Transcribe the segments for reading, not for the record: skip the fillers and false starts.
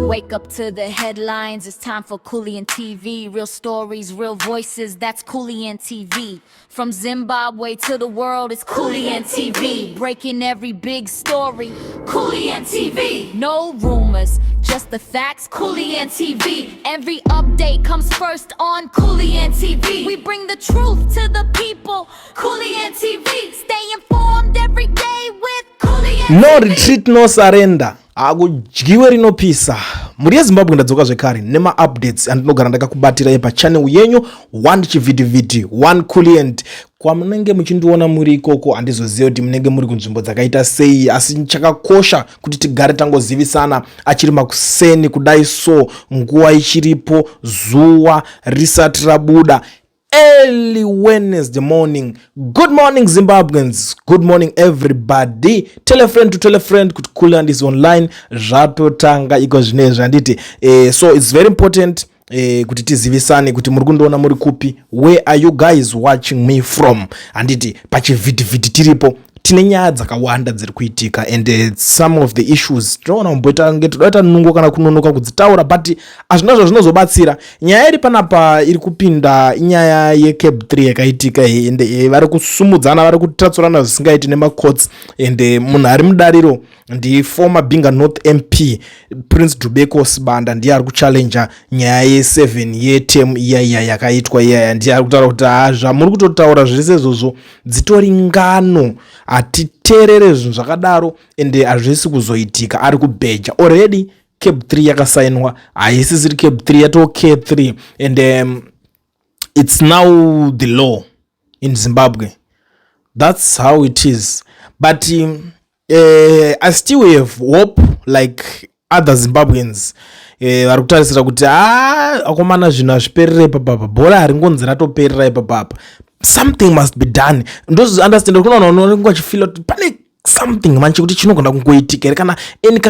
Wake up to the headlines. It's time for Kulliant TV. Real stories, real voices. That's Kulliant TV. From Zimbabwe to the world, it's Kulliant TV. Breaking every big story. Kulliant TV. No rumors, just the facts. Kulliant TV. Every update comes first on Kulliant TV. We bring the truth to the people. Kulliant TV. Stay informed every day with Kulliant No TV. retreat, no surrender. Hakudyiwe rinopisa. Mhuri yeZimbabwe, ndadzoka zvekare nemaupdates andinogara ndakakubatirai pachannel yenyu one chivhitivhiti one Kulliant. Kwamunenge muchindiona muri ikoko, handizozivi kuti munenge muri kunzvimbo dzakaita sei, asi chakakosha kuti tigare tangozivisana achiri makuseni kudai. So nguva ichiripo, zuva risati rabuda, early Wednesday morning. Good morning, Zimbabweans. Good morning, everybody. Tell a friend to tell a friend kuti Kulliant is online. Zvatotanga iko zvinezvi, handiti? So it's very important kuti tizivisane kuti muri kundiona muri kupi. Where are you guys watching me from? Handiti pachivhitivhiti tiripo, tine nyaya dzakawanda dziri kuitika and some of the issues tinoona kumboita kunge toda kuita nungo kana kunonoka kudzitaura, but hazvina zvazvinozobatsira. Nyaya iri panapa iri kupinda inyaya yeCAB 3 yakaitika and vari kusumudzana, vari kutatsurana zvisingaiti nemacourts and munhu ari mudariro ndiformer Binga North MP Prince Dubeko Sibanda. Ndiye ari kuchallenja nyaya ye7 yeterm iya iya yakaitwa iyaya. Ndiye ari kutaura kuti ha, zvamuri kutotaura zvese izvozvo dzitori ngano, hatiteerere zvinhu zvakadaro ende hazvisi kuzoitika. Ari kubheja already. CAB 3 yakasainwa, haisisiri CAB 3, yatoo K3 and it's now the law in Zimbabwe. That's how it is. But I still have hope like other Zimbabweans vari kutarisira kuti ha, akomana, zvinhu hazviperere ipapapa, bhora haringonzi ratoperera ipapapa. Something must be done. Ndounderstand kuna vanhu vanenge vachifeela kuti pane something manje kuti chinogona kungoitika here, kana any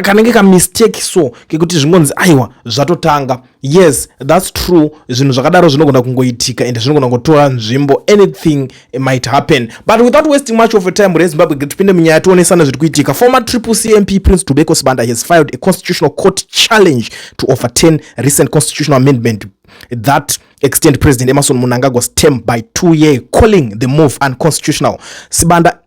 kanenge kamistake so kekuti zvingonzi aiwa, zvatotanga. Yes, that's true. Zvinhu zvakadaro zvinogona kungoitika ende zvinogona kungotora nzvimbo. Anything might happen. But without wasting much of a time, reZimbabwe, tipinde munyaya, tionesana zviri kuitika. Former Triple C MP Prince Dubeko Sibanda has filed a Constitutional Court challenge to overturn recent constitutional amendment that extend President Emmerson Mnangagwa's term by 2 year, calling the move unconstitutional. Sibanda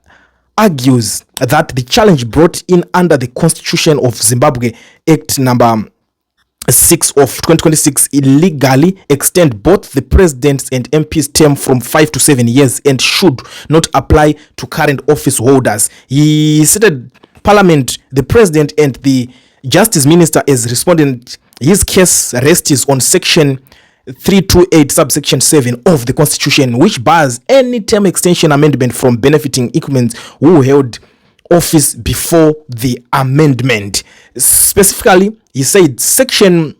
argues that the challenge, brought in under the Constitution of Zimbabwe Act number 6 of 2026, illegally extend both the president's and MP's term from 5 to 7 years and should not apply to current office holders. He cited Parliament, the president and the justice minister as respondent. His case rests on section 328 subsection 7 of the Constitution, which bars any term extension amendment from benefiting incumbents who held office before the amendment. Specifically, he said section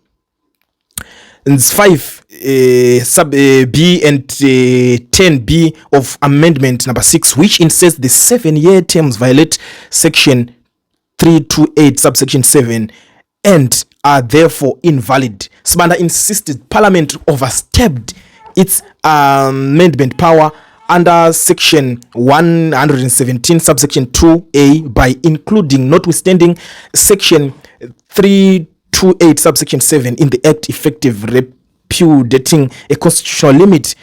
5 sub B and 10B of amendment number 6, which inserts the 7-year terms, violate section 328 subsection 7 and are therefore invalid. Sibanda insisted Parliament overstepped its amendment power under section 117 subsection 2A by including, notwithstanding section 328 subsection 7 in the act, effective repudiating a constitutional limit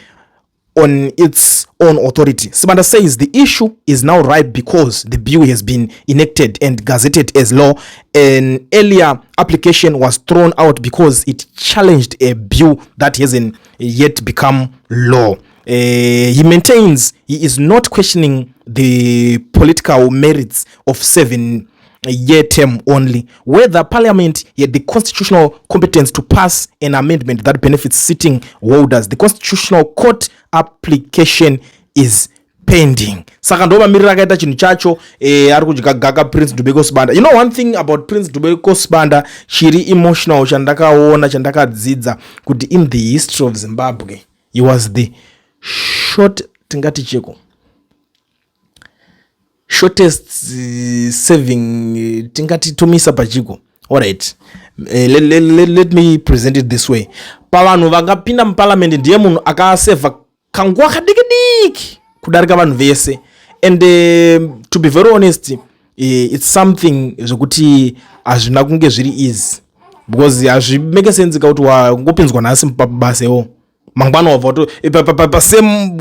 on its own authority. Sibanda says the issue is now ripe because the bill has been enacted and gazetted as law. An earlier application was thrown out because it challenged a bill that hasn't yet become law. He maintains he is not questioning the political merits of 7-year term, only whether Parliament had the constitutional competence to pass an amendment that benefits sitting holders. The Constitutional Court application is pending. Saka ndo mamiriro akaita chinhu chacho. Ari kudya gaka Prince Dubeko Sibanda. You know one thing about Prince Dubeko Sibanda chiri emotional chandakaona, chandakadzidza, kuti in the history of Zimbabwe he was the short, tingati cheko, shortest serving, tingati tomisa pachiko. Alright, let me present it this way. Pavanhu vangapinda muparliament, ndiye munhu akasevha kanguva kadiki diki kudarika vanhu vese. And to be very honest, it's something zvekuti Hazvina kunge zviri easy because hazvimake sense ka kuti wangopinzwa nhasi pabasa iwo, mangwana wabva wato pasame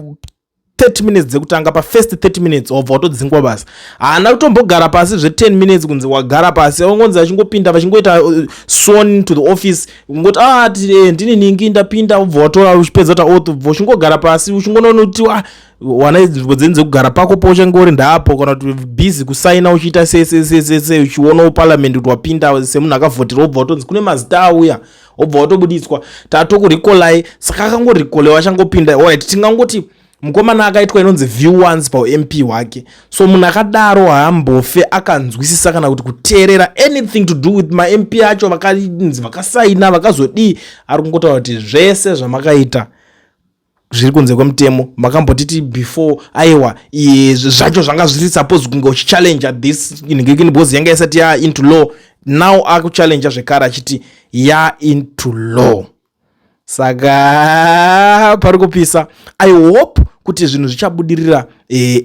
30 minutes dzekutanga, pafirst 30 minutes wabva watodzingwa basa. Haana kutombogara pasi zve10 minutes kunzi wagara pasi. Vangonzi vachingopinda, vachingoita sworn to the office, kungoti, "Ah, ndini ningi, ndapinda," ubva watora, uchipedza ta oath, ubva uchingogara pasi, uchingononoti, "Ah, wana nzvimbo dzenyu dzekugara pako pauchangori ndaapo," kana kuti busy kusaina, uchiita sei sei sei sei sei, uchionawo parliament kuti wapinda semunhu akavhotera, wobva watonzi kune mazita auya, wobva watobuditswa, tatokurecallai. Saka akangorecallewa achangopinda. Alright, tingangoti mukomana akaitwa inonzi view once pauMP hwake. So munhu akadaro haambofe akanzwisisa kana kuti kuteerera anything to do with maMP acho vakanzi vakasaina, vakazodii. Ari kungotaura kuti zvese zvamakaita zviri kunze kwemutemo. Makambotiti before, aiwa, zvacho zvanga zviri suppose kunge uchichallenge this nhingikini because yanga isati ya into law. Now akuchallenge zvekare achiti ya into law. Saka pari kupisa. I hope kuti zvinhu zvichabudirira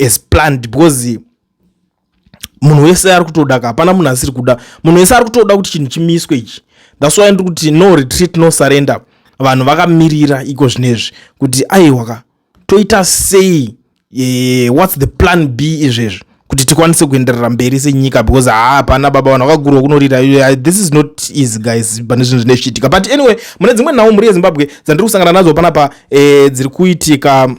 as planned because munhu wese ari kutoda ka, hapana munhu asiri kuda. Munhu wese ari kutoda kuti chinhu chimiswe ichi. That's why ndiri kuti no retreat, no surrender. Vanhu vakamirira iko zvinezvi kuti aiwa ka, toita sei? What's the plan B izvezvi kuti tikwanise kuenderera mberi senyika? Because haa, hapana baba, vanhu vakagurwa kunorira. This is not easy, guys, pane zvinhu zvine zvichiitika. But anyway, mune dzimwe nhau, mhuri yeZimbabwe, dzandiri kusangana nadzo panapa dziri kuitika.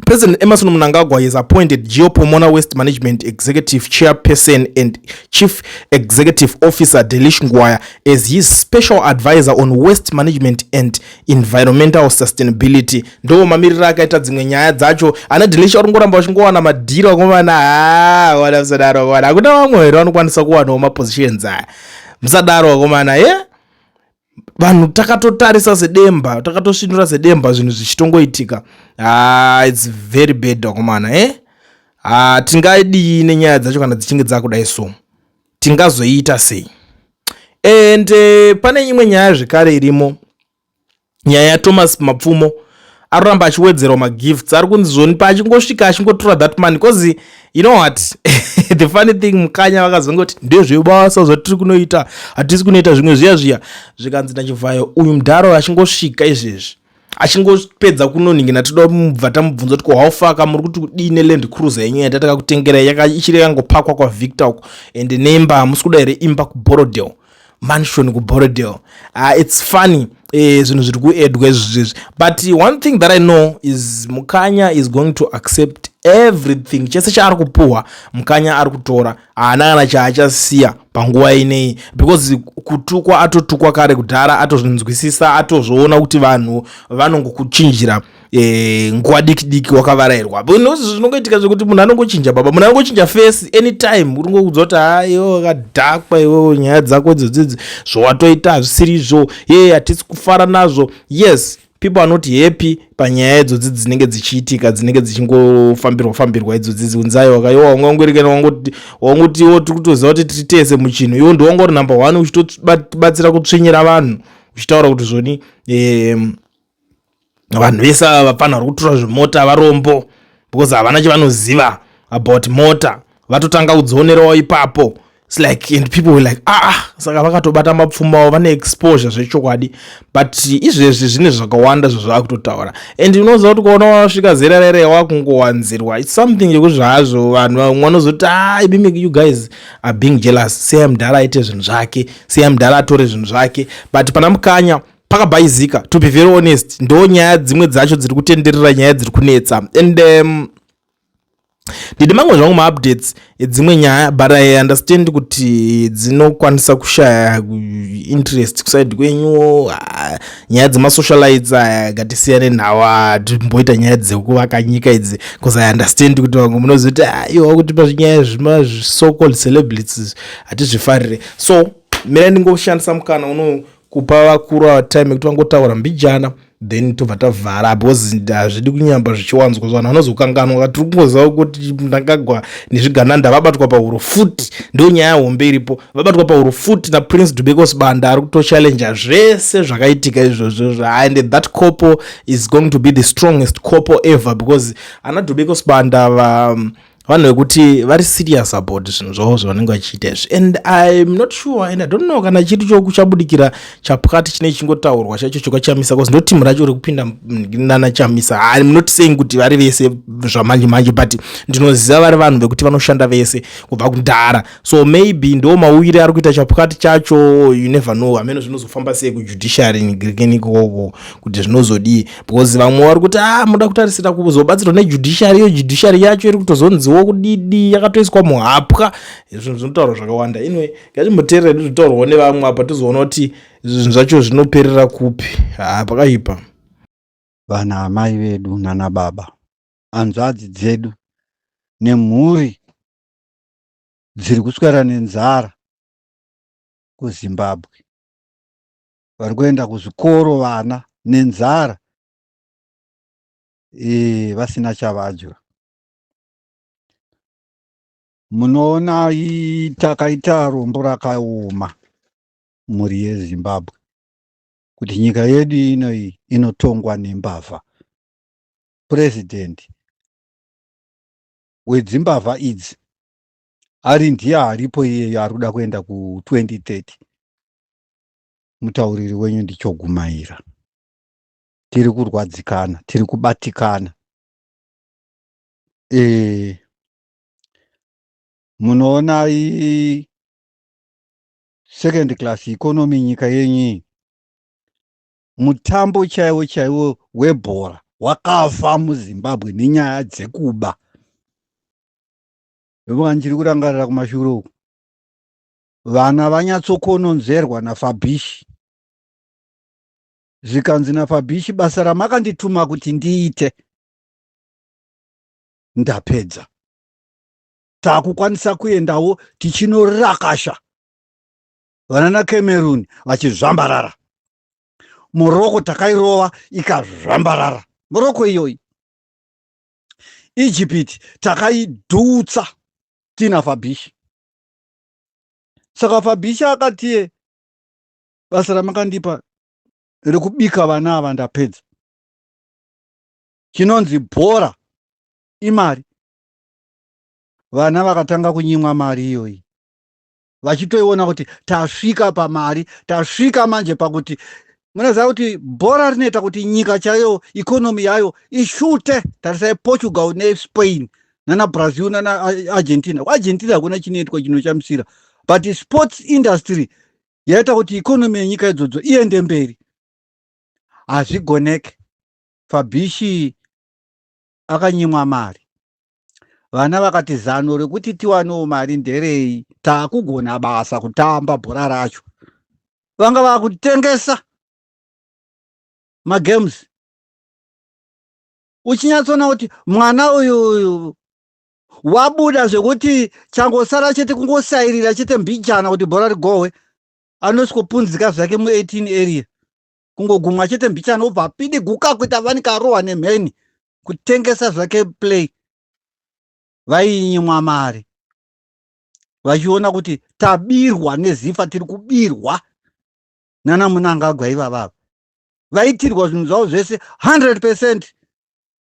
President Emmerson Mnangagwa has appointed Geo Pomona Waste Management Executive Chairperson and Chief Executive Officer Delish Ngwaya as his special advisor on waste management and environmental sustainability. Ndo mamiriro akaita dzimwe nyaya dzacho. Ana Delish vari kungoramba vachingowana madhiri, vakomana. Ha, wana musadaro, vakomana. Hakuna vamwe here vanokwanisa kuwanawo mapositions aya? Musadaro, vakomana. Ye vanhu takatotarisa sedemba, takatosvinura sedemba, zvinhu zvichitongoitika. Ah, it's very bad, vakomana. Ah, tingadii nenyaya dzacho kana dzichinge dzakudai? So tingazoita sei? And pane imwe nyaya zvekare irimo, nyaya yaThomas Mapfumo. Aroramba achiwedzerwa magifts. Ari kunzi zvoni paachingosvika achingotora that money, because you know what the funny thing, Mukanya vakazongoti ndezvebasa zvatiri kunoita, hatisi kunoita zvimwe zviya zviya. Zvikanzi naChivhayo, uyu mudharo achingosvika izvezvi, achingopedza kunonhingi, toda mubva tamubvunza kuti kohaufaka muri kuti kudii neLand Cruiser yenyu yatakakutengerai, ichiri yangopakwa kwaVictor uko, and nemba hamusi kuda here imba kuBorrowdale, mansion kuBorrowdale? It's funny, zvinhu zviri kuedwa izvi zvezvi. But one thing that I know is Mukanya is going to accept everything. Chese chaari kupuhwa, Mukanya ari kutora, haana kana chaachasiya panguva inei, because kutukwa atotukwa kare kudhara, atozvinzwisisa, atozvoona kuti vanhu vanongokuchinjira nguva diki diki wakavarayirwa. Zvinongoitika zvekuti munhu anongochinja, baba, munhu anongochinja face anytime. Uri ngokuudza kuti, "Ha, iwe wakadhakwa iwewo, nyaya dzako idzodzidzi zvowatoita hazvisirizvo, ye hatisi kufara nazvo." Yes, people are not happy panyaya idzodzi dzinenge dzichiitika, dzinenge dzichingofambirwa fambirwa idzodzi. Kunzai wakaiwa wangangorikana, wangoti iwo tiri kutoziva kuti tiri tese muchinhu, iwo ndiwangori number one, uchitobatsira kutsvinyira vanhu, uchitaura kuti zvoni vanhu vese ava vafanira kutora zvimota varombo because havana chavanoziva about mota, vatotanga kudzionerawo ipapo. It's like, and people were like, "Ah, ah." Saka vakatobata mapfumao, vane exposure zvechokwadi. But izvezvi zvine zvakawanda zvazvava kutotaura, and unoziva kuti kuona wasvika zera rere wakungowanzirwa, it's something yekuti zvazvo vanhu vamwe vanozoti, "Ah, imimi, you guys are being jealous. Siyai mudhara aite zvinhu zvake, siyai mudhara atore zvinhu zvake." But pana Mukanya pakabhaizika, to be very honest. Ndo nyaya dzimwe dzacho dziri kutenderera, nyaya dziri kunetsa. And ndine mamwe zvangu maupdates edzimwe nyaya, but I understand kuti dzinokwanisa kushaya interest kuside kwenyuwo. Ah, nyaya dzemasocialites aya ngatisiyane nawo, timboita nyaya dzekuvaka nyika idzi, because I understand kuti vamwe munozoti, "Aiwa, kuti pazvinyaya zvima so called celebrities hatizvifarire." So mirai ndingoshandisa mukana uno kupa vakuru ava time yekuti vangotaura mbijana, then tobva tavhara, because hazvidi kunyamba zvichiwanzwa, vanhu vanozokanganwa. Tiri kungoziva kuti Mnangagwa nezvigananda vabatwa pahuro futi. Ndo nyaya hombe iripo. Vabatwa pahuro futi naPrince Dubeko Sibanda, ari kutochallenja zvese zvakaitika izvozvo. And that couple is going to be the strongest couple ever, because ana Dubeko Sibanda va Vanhu vekuti vari serious about zvinhu zvavo zvavanenge vachiita izvi, and I'm not sure and I don't know kana chiri chokuchabudikira chapwati chinenge chingotaurwa chacho chokwachamisa, cause ndo timu racho rekupinda nana Chamisa. I'm not saying kuti vari vese zvamanje manje, but ndinoziva vari vanhu vekuti vanoshanda vese kubva kudhara, so maybe ndo mauyire ari kuita chapwati chacho. You never know, hameno zvinozofamba sei kujudiciary ikoko kuti zvinozodii, because vamwe vari kuti a ah, muda kutarisira kuzobatsirwa nejudiciary. Iyo judiciary yacho iri kutozonziwo kudidi, yakatoiswa muhapwa. Zvinhu zvinotaurwa zvakawanda. Anyway, ngatimboteerera edu zvinotaurwawo nevamwe apa, tozoona kuti zvinhu zvacho zvinoperera kupi. Ha, pakaipa. Vana amai vedu nana baba, hanzvadzi dzedu nemhuri dziri kuswera nenzara kuZimbabwe, vari kuenda kuzvikoro vana nenzara, vasina chavadya. Munoona, takaita rombo rakaoma, mhuri yeZimbabwe, kuti nyika yedu ino inotongwa nembavha. Purezidendi wedzimbavha idzi ari ndiye aripo iyeyo, ari kuda kuenda ku2030. Mutauriri wenyu ndichogumaira. Tiri kurwadzikana, tiri kubatikana. Munoona, second class economy nyika yenyu iyi. Mutambo chaiwo chaiwo webhora wakafa muZimbabwe nenyaya dzekuba. Ndofunga ndichiri kurangarira kumashure uku, vana vanyatsokononzerwa naFabishi, zvikanzi naFabishi, "Basa ramakandituma kuti ndiite ndapedza. Taakukwanisa kuendawo tichinorakasha vana naCameroon vachizvambarara. Morocco takairova ikazvambarara, Morocco iyoyi. Egypt takaidhutsa tina Fabishi." Saka Fabishi akatiye, "Basa ramakandipa rekubika vana ava ndapedza. Chinonzi bhora imari." Vana vakatanga kunyimwa mari iyoyi, vachitoiona kuti tasvika pamari, tasvika manje pakuti munoziva kuti bhora rinoita kuti nyika chaiyo, economy yayo ishute. Tarisai Portugal neSpain nana Brazil nana Argentina. KuArgentina hakuna chinoitwa chinochamisira, but sports industry yaita kuti economy yenyika idzodzo iende mberi. Hazvigoneke. Fabishi akanyimwa mari. Vana vakati, "Zano rekuti tiwanewo mari nderei? Taakugona basa kutamba bhora racho." Vanga vakutengesa magames, uchinyatsoona kuti mwana uyu uyu wabuda zvekuti changosara chete kungosairira chete mbijana kuti bhora rigohwe. Anosvikopunzika zvake mu18 area, kungogumwa chete mbichana, obva apidiguka kuita vanikarohwa nemheni. Kutengesa zvake play. Vainyimwa mari vachiona kuti tabirwa neZIFA, tiri kubirwa nana Munangagwa ivavava. Vaitirwa zvinhu zvavo zvese 100%.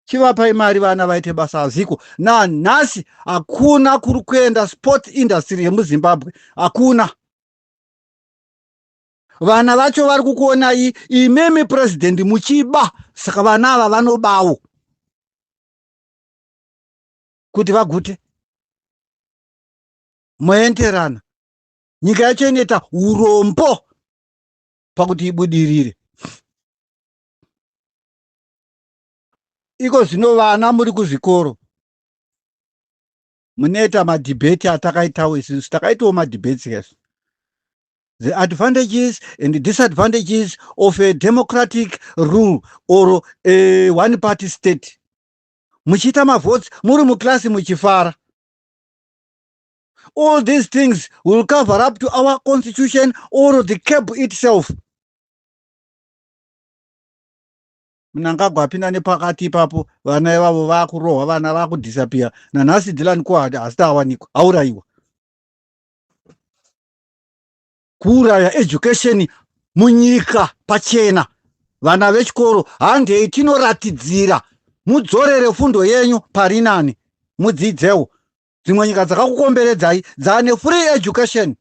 Chivapai mari vana vaite basa. Haziko nanhasi, hakuna kuri kuenda sport industry yemuZimbabwe, hakuna. Vana vacho vari kukuonai imimi purezidendi muchiba, saka vana ava vanobawo kuti vagute. Moenderana, nyika yacho inoita urombo pakuti ibudirire. Iko zvino vana muri kuzvikoro munoita madebate atakaitawo isusu. Takaitawo madebates kesu, the advantages and disadvantages of a democratic rule or a one party state, muchiita mavotes muri muklasi muchifara. All these things will cover up to our constitution or the CAB itself. Mnangagwa apinda nepakati ipapo, vana ivavo vakurohwa, vana vakudisappear. Nanhasi Dylan Cohard hasiti awanikwa, aurayiwa. Kuuraya education munyika pachena. Vana vechikoro, handei tinoratidzira, mudzorere fundo yenyu parinani, mudzidzewo. Dzimwe nyika dzakakukomberedzai dzaane free education,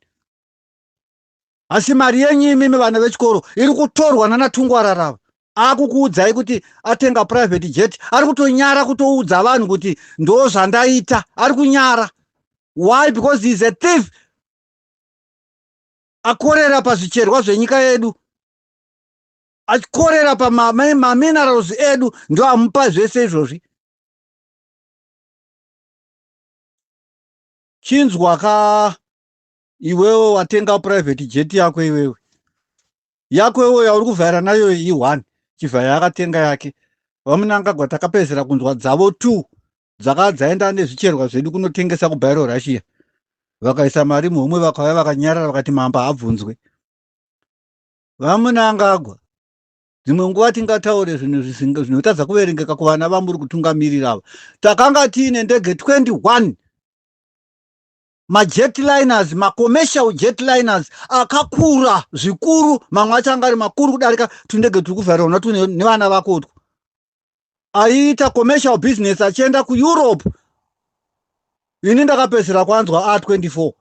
asi mari yenyu imimi vana vechikoro iri kutorwa nanatungwararava. Akukuudzai kuti atenga private jet, ari kutonyara kutoudza vanhu kuti ndo zvandaita. Ari kunyara. Why? Because he is a thief. Akorera pazvicherwa zvenyika yedu, achikorera pamaminerals edu, ndo amupa zvese izvozvi. Chinzwa ka iwewe, watenga private jet yako iwewe, yako iwewe yauri kuvhaira nayo i1 chivhayo akatenga yake. VaMunangagwa takapedzera kunzwa dzavo two dzaka dzaenda nezvicherwa zvedu kunotengesa kuByelorussia, vakaisa mari muhomwe, vakauya vakanyarara, vakati mamba habvunzwe. VaMunangagwa, dzimwe nguva tingataure zvinhu zvinotadza kuverengeka kuvana vamuri kutungamirira ava. Takanga tiine ndege 21, majetliners, macommercial jetliners akakura zvikuru, mamwe acho anga ari makuru kudarika tundege turi kuvharirwa natu nevana vakotwo, aiita commercial business achienda kuEurope. Ini ndakapedzisira kwanzwa a24.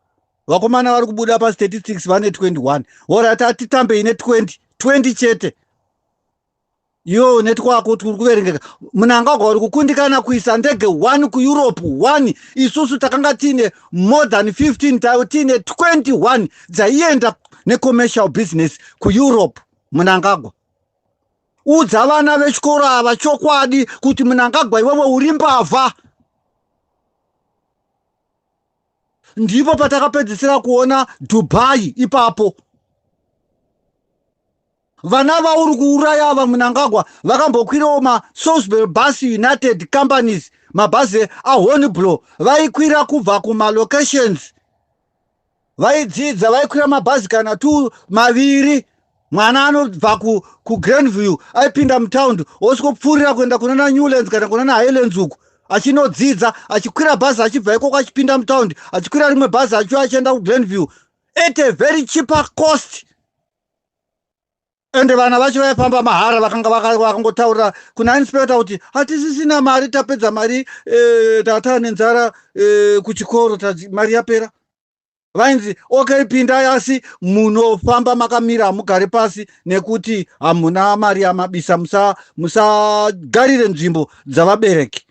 Vakomana vari kubuda pastatistics vane 21. Alright, atitambei ne20, 20 chete. Iwo netwako turi kuverengeka. Munangagwa, uri kukundikana kuisa ndege 1 kuEurope 1. Isusu takanga tiine more than 15, tiine 21 dzaienda necommercial business kuEurope. Munangagwa, udza vana vechikoro ava chokwadi kuti Munangagwa, iwewe uri mbavha. Ndipo patakapedzisira kuona Dubai ipapo. Vana vauri kuuraya ava, Munangagwa, vakambokwirawo maSalisbury Bus United Companies, mabhazi aHornblow. Vaikwira kubva kumalocations, vaidzidza, vaikwira mabhazi kana tu maviri. Mwana anobva kuGrandview aipinda mutaundi, osvikopfuurira kuenda kunana Newlands kana kunana Highlands uku achinodzidza, achikwira bhazi achibva ikoko achipinda mutaundi, achikwira rimwe bhazi achiuya achienda kuGrandview at a very cheaper cost. Ende vana vacho vaifamba mahara. Vakanga vakangotaurira kuna inspector kuti hatisisina mari, tapedza mari, tata nenzara kuchikoro, mari yapera. Vainzi, "Okay, pindai, asi munofamba makamira, hamugari pasi nekuti hamuna mari yamabisa. Musagarire nzvimbo dzavabereki."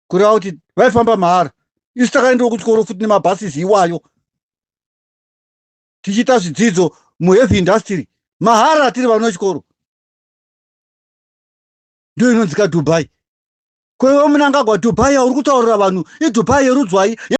Kureva kuti vaifamba mahara. Isu takaendawo kuchikoro futi nemabhasisi iwayo, tichiita zvidzidzo muheavy industry mahara, tiri vana vechikoro. Ndiyo inonzika Dubai. Kweiwe Munangagwa, Dubai yauri kutaurira vanhu iDubai yerudzwai?